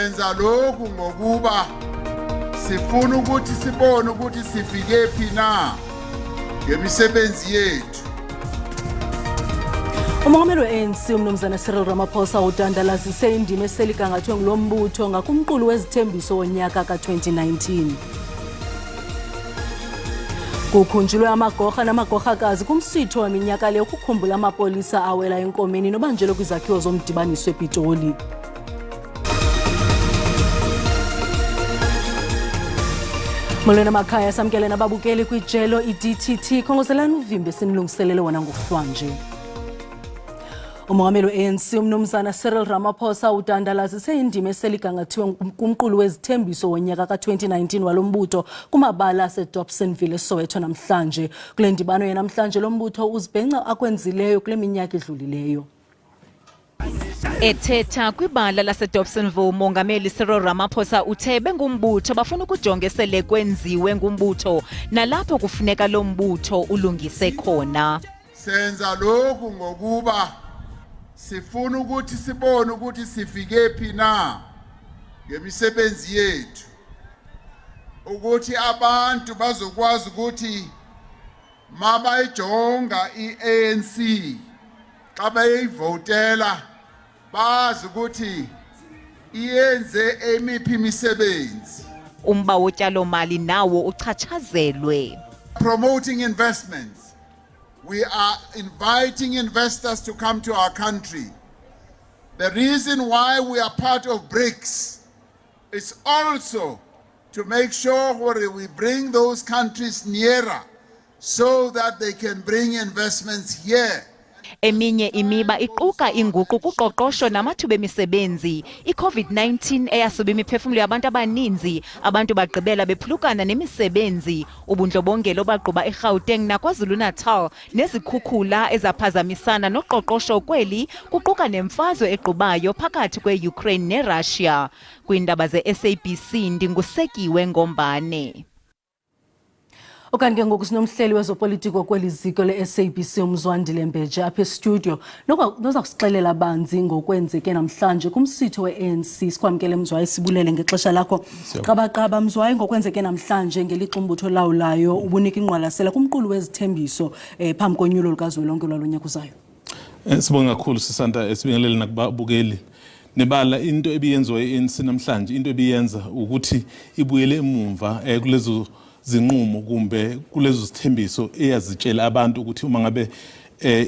Senza lokhu ngokuba sifuna ukuthi sibone ukuthi sifike phi na ngemisebenzi yethu. Umongameli we-ANC uMnumzana Cyril Ramaphosa udandalazise indima eseligangathwe ngulo mbutho ngakumqulu wezithembiso wonyaka ka-2019. Kukhunjulwe amagorha namagorhakazi kumsitho weminyaka le ukukhumbula amapolisa awela enkomeni nobanjelwe kwizakhiwo zomdibaniso ePitoli. Molweni amakhaya, samkele nababukeli kwijelo iDTT. Khongozelani uvimbe sinilungiselele wona ngokuhlwanje. Umongameli we-ANC uMnumzana Cyril Ramaphosa udandalazise indima eseligangathiwe kumqulu wezithembiso wonyaka ka-2019 walo mbutho kumabala aseDobsonville eSoweto namhlanje. Kule ndibano yanamhlanje lo mbutho uzibhenca akwenzileyo kule minyaka idlulileyo. Ethetha kwibala laseDobsonville, uMongameli Cyril Ramaphosa uthe bengumbutho bafuna ukujonga esele kwenziwe ngumbutho nalapho kufuneka lo mbutho ulungise khona. Senza lokhu ngokuba sifuna ukuthi sibone ukuthi sifike phi na ngemisebenzi yethu, ukuthi abantu bazokwazi ukuthi mabayijonga i-ANC xa beyivotela bazi ukuthi iyenze emiphi imisebenzi. Umba wotyalomali nawo uchatshazelwe. Promoting investments. We are inviting investors to come to our country. The reason why we are part of BRICS is also to make sure we bring those countries nearer so that they can bring investments here. Eminye imiba iquka inguqu kuqoqosho namathuba emisebenzi, iCOVID-19 eyasuba imiphefumlo yabantu abaninzi, abantu bagqibela bephulukana nemisebenzi, ubundlobongela obagquba eGauteng naKwaZulu-Natal nezikhukhula ezaphazamisana noqoqosho kweli kuquka nemfazwe egqubayo phakathi kwe-Ukraine neRussia. Kwiindaba ze-SABC ndinguSekiwe Ngombane. Ukanti ke ngoku sinomhleli wezopolitiko kweli ziko le-SABC uMzwandile Mbeje apha estudio noza kusixelela banzi ngokwenzeke namhlanje kumsitho we-ANC. Sikwamkele Mzwayi, sibulele ngexesha lakho. Qabaqaba Mzwayi, ngokwenzeke namhlanje ngelixa umbutho olawulayo ubunika ingqwalasela kumqulu wezithembiso phambi konyulo lukazwelonke lwalo nyaka uzayo. Sibonga kakhulu Sisanda, sibingelele nakubabukeli. Nebala into ebiyenziwa i-ANC namhlanje, into ebiyenza ukuthi ibuyele emumva kulezo zinqumo kumbe kulezo zithembiso eyazitshela abantu ukuthi uma ngabe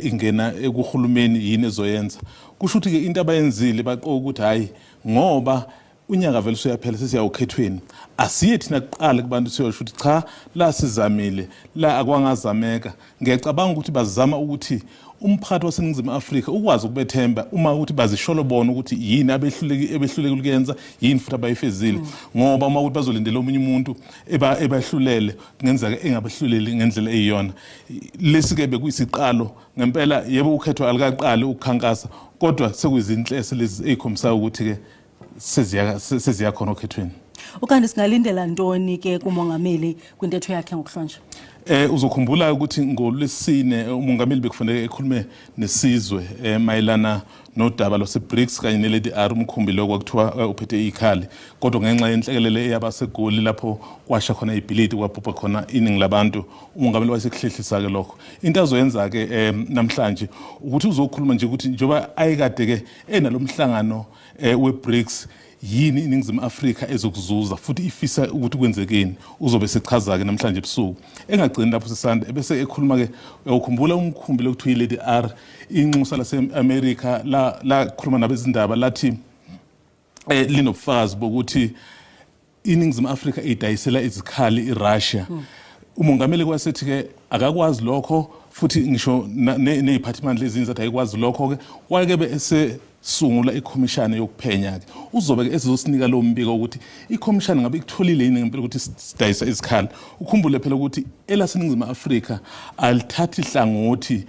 ingena ekuhulumeni yini ezoyenza. Kusho ukuthi ke into abayenzile baqoka ukuthi hayi, ngoba unyaka vele usuyaphela, sesiyawukhethweni, asiye thina kuqala kubantu siyosho ukuthi cha, la sizamile, la akwangazameka. Ngiyacabanga ukuthi bazama ukuthi umphakathi waseNingizimu Afrika ukwazi ukubethemba uma ukuthi bazisholo bona ukuthi yini abehluleki ebehluleki ukuyenza, yini futhi abayifezile, ngoba uma ukuthi bazolindela omunye umuntu ebahlulele, kungenzeka engabahluleli ngendlela eyiyona. Lesi-ke bekuyisiqalo ngempela. Yebo, ukhetho alukaqali ukukhankasa, kodwa sekuyizinhlese lezi ey'khombisayo ukuthi-ke seziya khona okhethweni. Ukanti singalindela ntoni ke kumongameli kwintetho yakhe ngokuhlonje? Uzokhumbula ukuthi ngolwesine umongameli bekufanele ekhulume nesizwe mayelana nodaba lwase-BRICS kanye ne-Lady R, umkhumbi lo kwakuthiwa uphethe ikhali, kodwa ngenxa yenhlekelele eyabaseGoli lapho kwasha khona ibhilidi kwabhubha khona iningi labantu, umongameli wayesekuhlehlisa-ke lokho. Into azoyenza-ke namhlanje ukuthi uzokhuluma nje ukuthi njengoba ayekade-ke enalo mhlangano we-BRICS, yini iNingizimu Afrika ezokuzuza futhi ifisa ukuthi kwenzekeni. Uzobe sechaza-ke namhlanje ebusuku. Engagcini lapho Sisanda, ebese ekhuluma-ke, uyawukhumbula umkhumbi lokuthiwa i-Lady R, inxusa lase-America lakhuluma nabezindaba lathi linobufakazi bokuthi iNingizimu Afrika idayisela izikhali iRussia. Umongameli kwasethi-ke akakwazi lokho, futhi ngisho ney'phathimandla ezinye zathi ayikwazi lokho-ke. Kwake esesungula ikhomishana yokuphenya-ke, uzobe-ke ezosinika lowo mbiko ukuthi ikhomishana ngabe ikutholile yini ngempela ukuthi sidayisa izikhali. Ukhumbule phela ukuthi elaseNingizimu Afrika alithathi hlangothi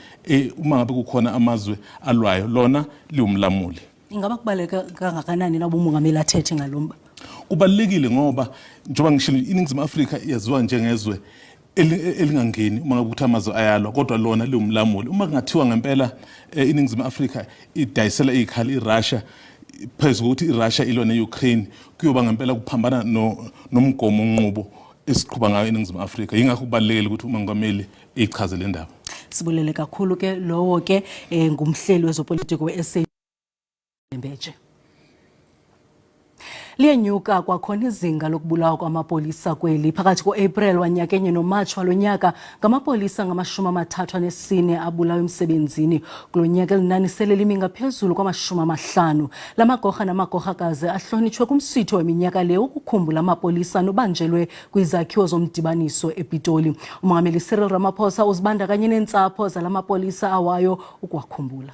uma ngabe kukhona amazwe alwayo, lona liwumlamuli. Ingaba kubaluleke kangakanani na umongameli athethe ngalo mba? Kubalulekile ngoba njengoba ngishilo, iNingizimu Afrika yaziwa njengezwe elingangeni uma ngabe ukuthi amazwe ayalwa, kodwa lona liwumlamuli. Uma kungathiwa ngempela iNingizimu Afrika idayisela izikhali iRussia, phezu kokuthi iRussia ilwa ne-Ukraine, kuyoba ngempela kuphambana nomgomo nqubo esiqhuba ngayo eNingizimu Afrika. Yingakho kubalulekile ukuthi umongameli ichaze le ndaba. Sibulele kakhulu ke. Lowo ke ngumhleli wezopolitiko we-SA Mbeje. Liyenyuka kwakhona izinga lokubulawa kwamapolisa kweli. Phakathi ko-April wanyakenye noMatshi walo nyaka, ngamapolisa ngama-34 abulawa emsebenzini. Kulo nyaka elinani sele limi ngaphezulu kwama-50. La magorha namagorhakazi ahlonitshwe kumsitho weminyaka le ukukhumbula amapolisa nobanjelwe kwizakhiwo zomdibaniso ePitoli. Umongameli Cyril Ramaphosa uzibandakanye neentsapho zala mapolisa awayo ukuwakhumbula.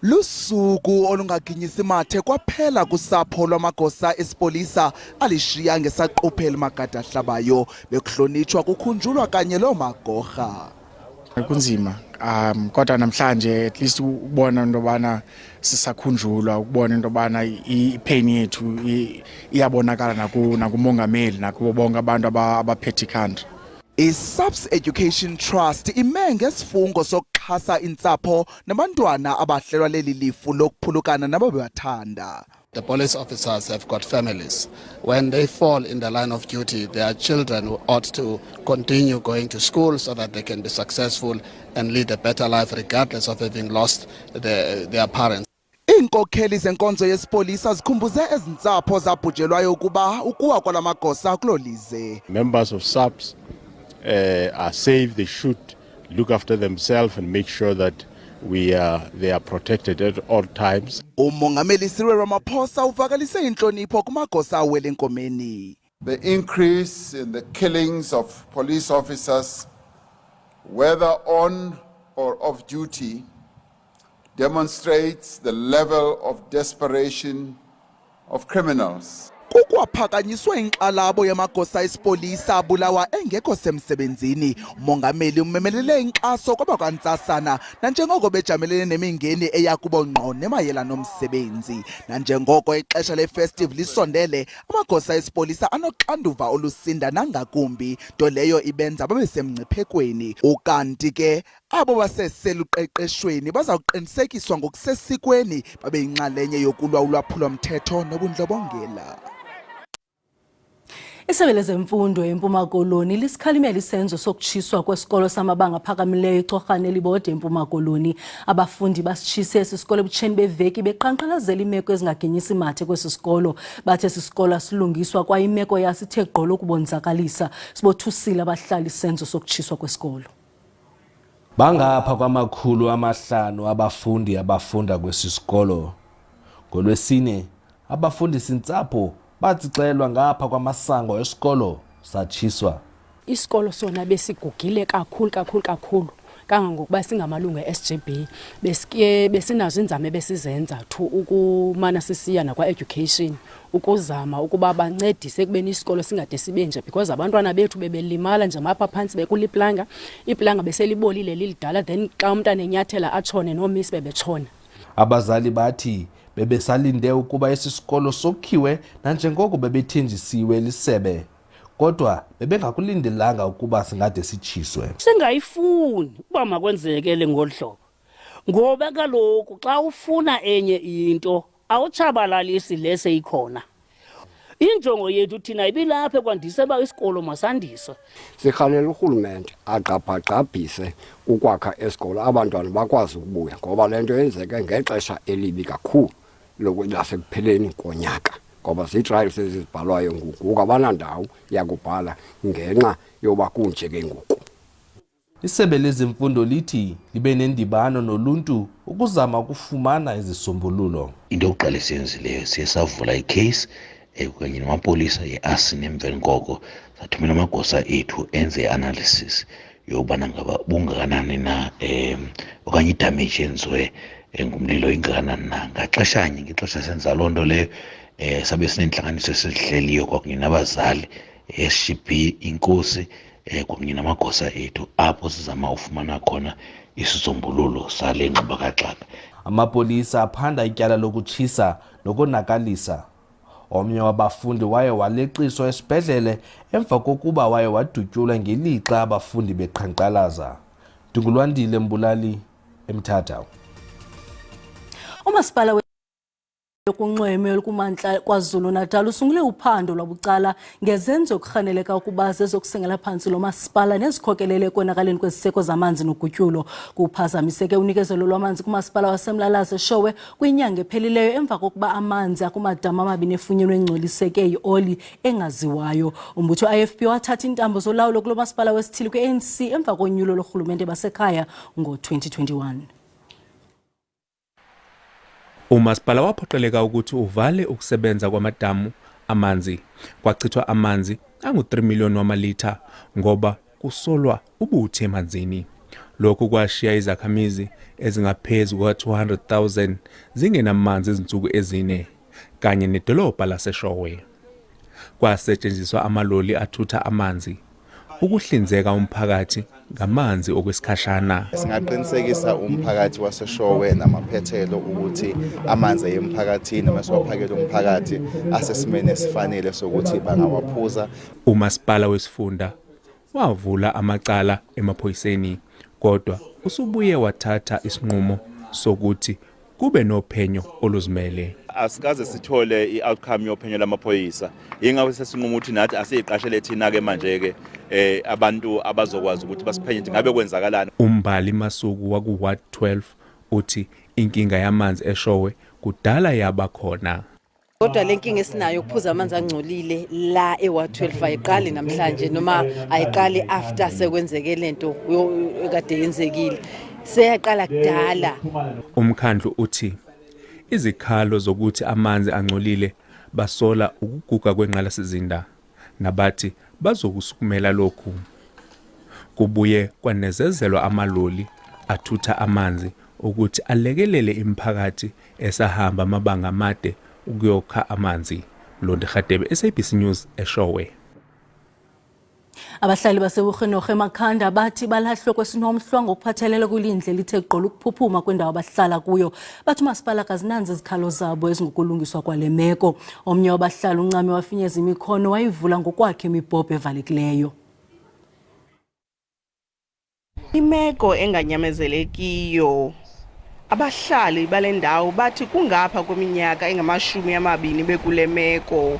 Lusuku olungaginyisi mathe kwaphela kusapho lwamagosa esipolisa alishiya ngesaquphe elimagada ahlabayo, bekuhlonitshwa kukhunjulwa kanye loo magorha. Kunzima kodwa namhlanje at least ukubona into yobana sisakhunjulwa, ukubona into yobana ipain yethu iyabonakala nakumongameli nakubo bonke abantu abaphethe icountry. I-SAPS Education Trust ime ngesifungo sokuxhasa intsapho nabantwana abahlelwa leli lifu lokuphulukana nababebathanda. The police officers have got families. When they fall in the line of duty, their children ought to continue going to school so that they can be successful and lead a better life regardless of having lost their parents. Iinkokheli zenkonzo yesipolisa zikhumbuze ezintsapho zabhujelwayo ukuba ukuwa kwala magosa kulolize. Members of SAPS are safe. They should look after themselves and make sure that they are protected at all times. Umongameli Cyril Ramaphosa uvakalise inhlonipho kumagosa awele enkomeni. The increase in the killings of police officers, whether on or off duty, demonstrates the level of desperation of criminals. Kukwaphakanyiswe inkxalabo yamagosa esipolisa abulawa engekho semsebenzini. Umongameli umemelele inkxaso kwabakwantsasana nanjengoko bejamelene nemingeni eya kubo ngqo nemayela nomsebenzi. Nanjengoko ixesha lefestive lisondele, amagosa esipolisa anoxanduva olusinda nangakumbi, nto leyo ibenza babe semngciphekweni. Ukanti ke abo baseseluqeqeshweni baza kuqinisekiswa ngokusesikweni babe yinxalenye yokulwa ulwaphulomthetho nobundlobongela. Isebe lezemfundo eMpuma Koloni lisikhalimela isenzo sokutshiswa kwesikolo samabanga aphakamileyo iCorhane Elibode eMpuma Koloni. Abafundi basitshise esi sikolo ebutsheni beveki beqhankqalazela imeko ezingaginyisi mathe kwesi sikolo. Bathi esi sikolo asilungiswa kwaye imeko yaso ithe gqolo ukubonzakalisa. Sibothusile abahlali isenzo sokutshiswa kwesikolo. Bangapha kwama-500 abafundi abafunda kwesi sikolo. NgoLwesine, abafundisi ntsapho batsixelwa ngapha kwamasango esikolo satshiswa. Isikolo sona besigugile kakhulu kakhulu kakhulu, kangangokuba singamalungu e-SGB besike besinazo iinzame besizenza to ukumana sisiya nakwa-education ukuzama ukuba bancedise ekubeni isikolo singade sibe nje, because abantwana bethu bebelimala nje mapha phantsi bekuliplanga, iplanga beselibolile lilidala, then xa umntana enyathela atshone, noomisi bebetshona. Abazali bathi bebesalinde ukuba esi sikolo sokhiwe nanjengoko bebethenjisiwe lisebe, kodwa bebengakulindelanga ukuba singade sitshiswe. Singayifuni uba makwenzeke le ngolu hlobo, ngoba kaloku xa ufuna enye into awutshabalalisi le seyikhona. Injongo yethu thina ibilapha ekwandise uba isikolo masandiswe. Sirhalela urhulumente agqabhagqabhise ukwakha esikolo, abantwana bakwazi ukubuya, ngoba le nto yenzeke ngexesha elibi kakhulu lasekupheleni konyaka, ngoba zii-trials ezizibhalwayo ngoku, ngoku abanandawo yakubhala ngenxa yoba kunje ke ngoku. Isebe lezemfundo lithi libe nendibano noluntu ukuzama ukufumana izisombululo. Into yokuqala esiyenzileyo, siye savula ikheyisi kanye namapolisa ye-arson. Emveni koko sathumela amagosa ethu enze i-analysis yokubana ngaba bungakanani na okanye idamage yenziwe ngumlilo ingakanani na. Ngaxeshanye, ngexesha senza loo nto leyo, sabe sinentlanganiso esizihleliyo kwakunye nabazali, SGB, inkosi, kwakunye namagosa ethu, apho sizama ufumana khona isisombululo sale ngxubakaxaka. Amapolisa aphanda ityala lokutshisa nokonakalisa. Omnye wabafundi waye waleqiswa esibhedlele emva kokuba waye wadutyulwa ngelixa abafundi beqhankqalaza. Ndingulwandile Mbulali, eMthatha. Umasipala yokunxweme olukumantla KwaZulu-Natal usungule uphando lwabucala ngezenzo ekurhaneleka ukuba zezokusengela phantsi lo masipala nezikhokelele ekonakaleni kweziseko zamanzi nogutyulo. Kuphazamiseke unikezelo lwamanzi kumasipala waseMlalazi eShowe kwinyanga ephelileyo emva kokuba amanzi akumadama amabini efunyenwe engcoliseke yioli engaziwayo. Umbutho IFP wathatha iintambo zolawulo kulo masipala wesithili kwi-ANC emva konyulo lorhulumente basekhaya ngo-2021. Umasipala waphoqeleka ukuthi uvale ukusebenza kwamadamu amanzi. Kwachithwa amanzi angu-3 million wamalitha ngoba kusolwa ubuthi emanzini. Lokhu kwashiya izakhamizi ezingaphezu kuka-200,000 zingenamanzi izinsuku ezine kanye nedolobha laseShowe. Kwasetshenziswa amaloli athutha amanzi ukuhlinzeka umphakathi ngamanzi okwesikhashana. Singaqinisekisa umphakathi waseShowe namaphethelo ukuthi amanzi ayemphakathini noma siwaphakele umphakathi asesimeni esifanele sokuthi bangawaphuza. Umasipala wesifunda wavula amacala emaphoyiseni kodwa usubuye wathatha isinqumo sokuthi kube nophenyo oluzimele. Asikaze sithole i-outcome yophenyo lamaphoyisa, yingakho sesinquma ukuthi nathi asiyiqashele thina-ke manje-ke eh abantu abazokwazi ukuthi basiphenye ukuthi ngabe kwenzakalani. Umbali Masuku waku-Ward 12 uthi inkinga yamanzi eShowe kudala yaba khona. Kodwa le nkinga esinayo ukuphuza amanzi angcolile la eWard 12 ayiqali namhlanje noma ayiqali after sekwenzeke lento ekade yenzekile. Seyaqala kudala. Umkhandlu uthi izikhalo zokuthi amanzi angcolile basola ukuguga kwengqalasizinda nabathi bazokusukumela lokhu. Kubuye kwanezezelwa amaloli athutha amanzi ukuthi alekelele imiphakathi esahamba amabanga amade ukuyokha amanzi. Mlondi Radebe, SABC News, eShowe. Abahlali baseWurhinorho eMakhanda bathi balahlwe kwesinomhlwa ngokuphathelele kwilindle lithe gqolo ukuphuphuma kwindawo abahlala kuyo. Bathi umasipala akazinanzi izikhalo zabo ezingokulungiswa kwale meko. Omnye wabahlali uncame wafinyeza imikhono wayivula ngokwakhe imibhobho evalekileyo. Imeko enganyamezelekiyo. Abahlali bale ndawo bathi kungapha kweminyaka engama-20 bekule meko.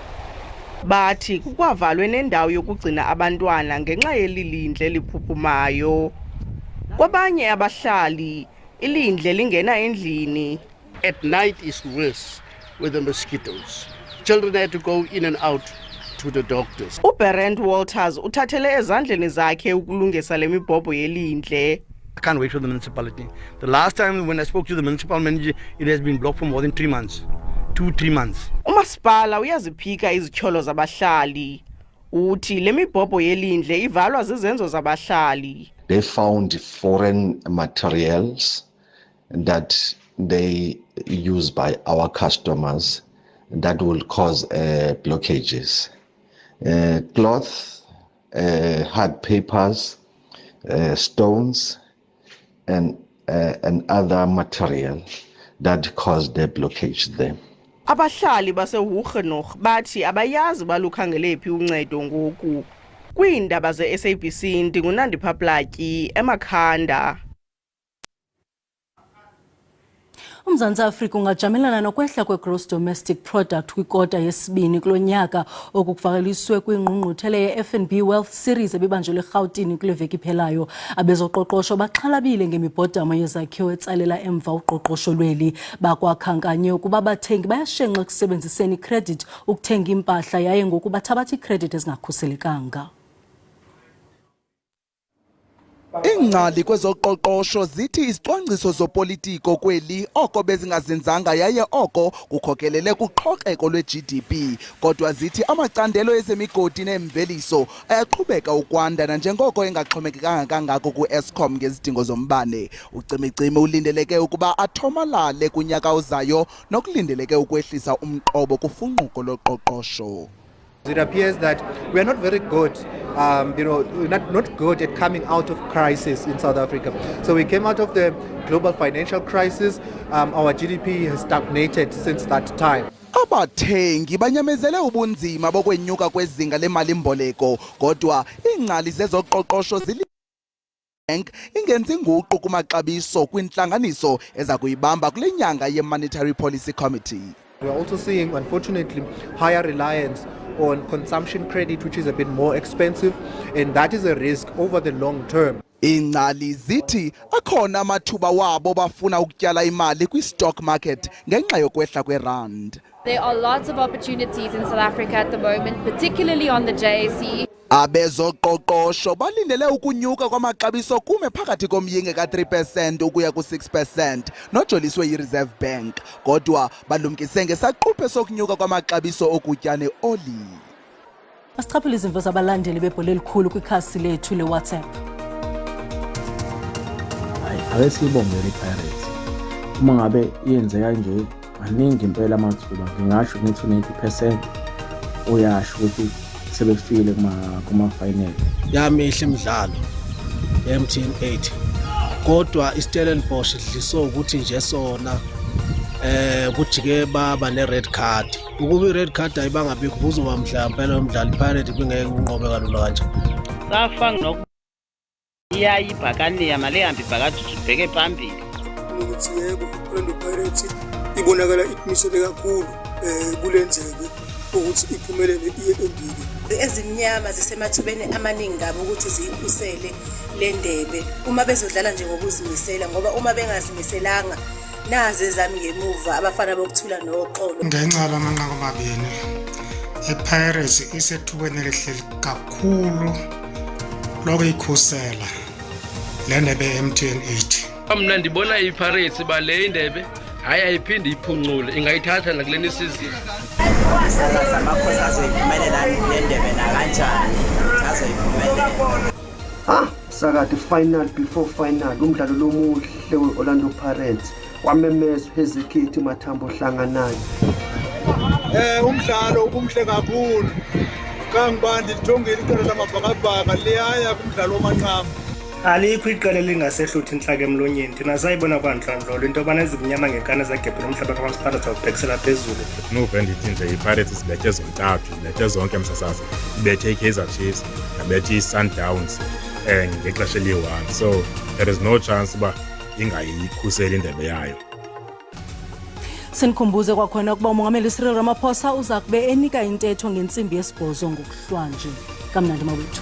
Bathi kukwavalwe nendawo yokugcina abantwana ngenxa yeli lindle liphuphumayo. Kwabanye abahlali, ilindle lingena endlini. At night is worse with the mosquitoes. Children had to go in and out to the doctors. UBerend Walters uthathele ezandleni zakhe ukulungisa le mibhobho yelindle. I can't wait for the municipality. The last time when I spoke to the municipal manager, it has been blocked for more than 3 months. 2-3 months. Umasipala uyaziphika izityholo zabahlali. Uthi le mibhobho yelindle ivalwa zizenzo zabahlali. They found foreign materials that they use by our customers that will cause blockages. Cloth, hard papers, stones, and other material that cause the blockage there. Abahlali baseHuguenot bathi abayazi balukhangele phi uncedo ngoku. Kwiindaba ze-SABC ndinguNandipha Platyi eMakhanda. UMzantsi Afrika ungajamelana nokwehla kwe-gross domestic product kwikota yesibini kulo nyaka. Oku kuvakaliswe kwingqungquthela ye-FNB Wealth Series ebibanjelwe eRhawutini kule veki iphelayo. Abezoqoqosho baxhalabile ngemibhodamo yezakhiwo etsalela emva uqoqosho lweli. Bakwakhankanye ukuba abathengi bayashenxa ekusebenziseni ikhredithi ukuthenga iimpahla yaye ngoku bathabatha iikhredithi ezingakhuselekanga. Iingcali kwezoqoqosho zithi izicwangciso zopolitiko kweli oko bezingazinzanga yaye oko kukhokelele kuqhokeko lwe-GDP, kodwa zithi amacandelo ezemigodi neemveliso ayaqhubeka ukwanda nanjengoko engaxhomekekanga kangako ku-Eskom ngezidingo zombane. Ucimicimi ulindeleke ukuba athomalale kunyaka ozayo nokulindeleke ukwehlisa umqobo kufunquko loqoqosho. It appears that we are not very good, we're not good at coming out of crisis in South Africa. So we came out of the global financial crisis. Our GDP has stagnated since that time. Abathengi banyamezele ubunzima bokwenyuka kwezinga lemali-mboleko, kodwa iingcali zezoqoqosho zili Bank ingenzi inguqu kumaxabiso kwintlanganiso eza kuyibamba kule nyanga ye-Monetary Policy Committee. We are also seeing, unfortunately, higher reliance on consumption credit, which is a bit more expensive, and that is a risk over the long term. Iingcali zithi akhona amathuba wabo bafuna ukutyala imali kwi-stock market ngenxa yokwehla kwerand. There are lots of opportunities in South Africa at the moment, particularly on the JSE. Abezoqoqosho balindele ukunyuka kwamaxabiso kume phakathi komyinge ka-3 percent ukuya ku-6 percent nojoliswe yiReserve Bank, kodwa balumkise ngesaquphe sokunyuka kwamaxabiso okutya neoli. Masichaphule izimvo zabalandeli bebhola elikhulu kwikhasi lethu leWhatsApp. Hayi, ake siyibongele iPirates. Uma ngabe yenze kanje, maningi impela amathuba, ngingasho ngithi u-90 percent uyasho ukuthi sebefikile kuma-final. Yamihle imidlalo ye-MTN 8, kodwa iStellenbosch idliswe ukuthi nje sona kujike baba ne-red card. Ukuba i-red card ayibangabikho, kuzoba mhlawumbe umdlalo iPirate ibingeke unqobe kalula kanje. Safa nokuba iyayi ibhakaniya, malihambe ibhakadudu, ibheke phambili. Ukuthi yebo, i-Orlando Pirates ibonakala imisele kakhulu kule ndebe ukuthi iphumelele iye embili. Ezimnyama zisemathubeni amaningi kabi ukuthi ziyikhusele le ndebe uma bezodlala nje ngokuzimisela, ngoba uma bengazimiselanga, nazi ezami ngemuva abafana bokuthula noxolo. Ngenxa lamanqaku amabini, iPirates isethubeni elihle kakhulu lokuyikhusela le ndebe ye-MTN 8. Mna ndibona iPirates uba le indebe hayi ayiphinde iphuncule, ingayithatha nakuleni isizini. Amakhosi azoyiphumelela le ndebe nakanjani, azoyiphumelela. Ah, sakade final before final, umdlalo lomuhle we-Orlando Pirates, kwamemezwa Hezekiah Mathambo hlanganani. Umdlalo ubumhle kakhulu kangibandi lijongile iqela lamabhakabhaka liyaya kumdlalo wamanqamu. Alikho iqela elingasehlutha intlaka emlonyeni. Thina sayibona kwantlandlolo into yobana ezimnyama ngenkani zagebhela umhlaba kamasipala zawubhekisela phezulu. Nuve ndithi nje iPirates zibethe zontathu, zibethe zonke msasazi, ibethe iKaizer Chiefs, yabethe i-Sundowns ngexesha eliyi-one, so there is no chance uba ingayikhuseli indebe yayo. Sinikhumbuze kwakhona ukuba uMongameli Cyril Ramaphosa uza kube enika intetho ngentsimbi yesibhozo ngokuhlwanje. Kamnandi mawethu.